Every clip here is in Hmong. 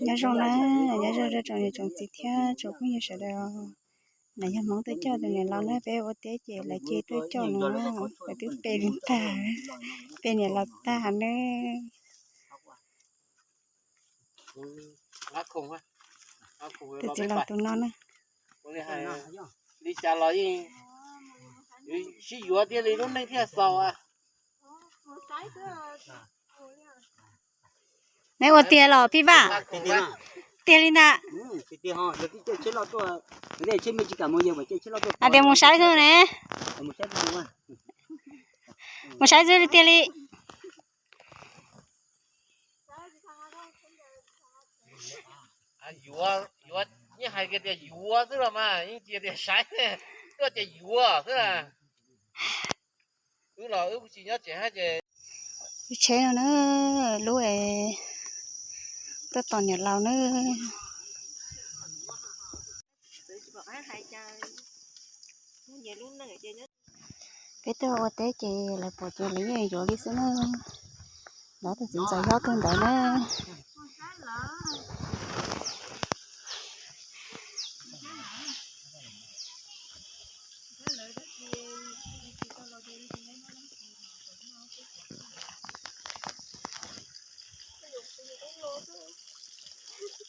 Nyob zoo na, nyob zoo rau tsoom niam tsoom txiv thiab tsoom phooj ywg sawv daws. Nws yog Hmoob tuaj coj tus niam laus na, peb ua teb ces lawv cia tuaj coj nws na, lawv twb pe li tag, pe niam laus tag ne. Tus txiv laus tus no na. Li cas los yeej sib yuav thiaj li lub neej thiaj xaus. Neb ua tiag los Phij Vaj? Tiag li ntag. Hais tias mus saib xwb ne. Mus saib xwb li tiag li. Yuav, yeej hais kiag tias yuav xwb los mas yeej tsis tias saib, tuaj ces yuav xwb. Wb los wb tsis nyob tsev hab ces. Lub tsheb no na, lub es tuaj tos niam laus na. Peb tuaj ua teb ces lawv pom ces lawv yeej yuav li xwb na. Lawv tus txiv ntxawm hlob tuaj ntawd na.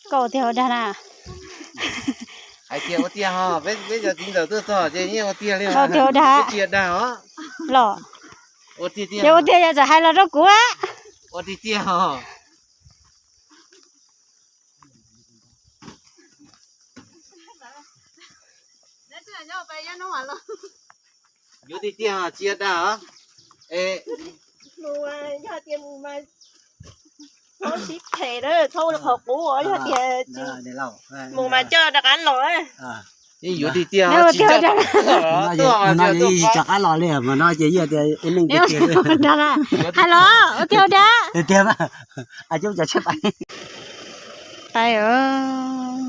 Koj ua tiag ua dag na? Hais tias ua tiag ho, peb cov txiv ntxawm tuaj txog ces yeej ua tiag li. Ua tiag ua dag. Tsis dag os. Los, ua tiag tiag. Yog ua tiag yog txawm hais los rau kuv. Ua tiag tiag os. Yuav tiag tiag tsis dag os. Yog tias mus mas txhob sib phem na, txhob ua qhov qub, yog tias mus mas coj rov qab los. Yuav tiag tiag, rov qab los li mas no ces yog tias ua neej tiag tiag. Hais los ua tiag ua dag. Tiag tiag mas, coob cov tsheb pais. Pais os.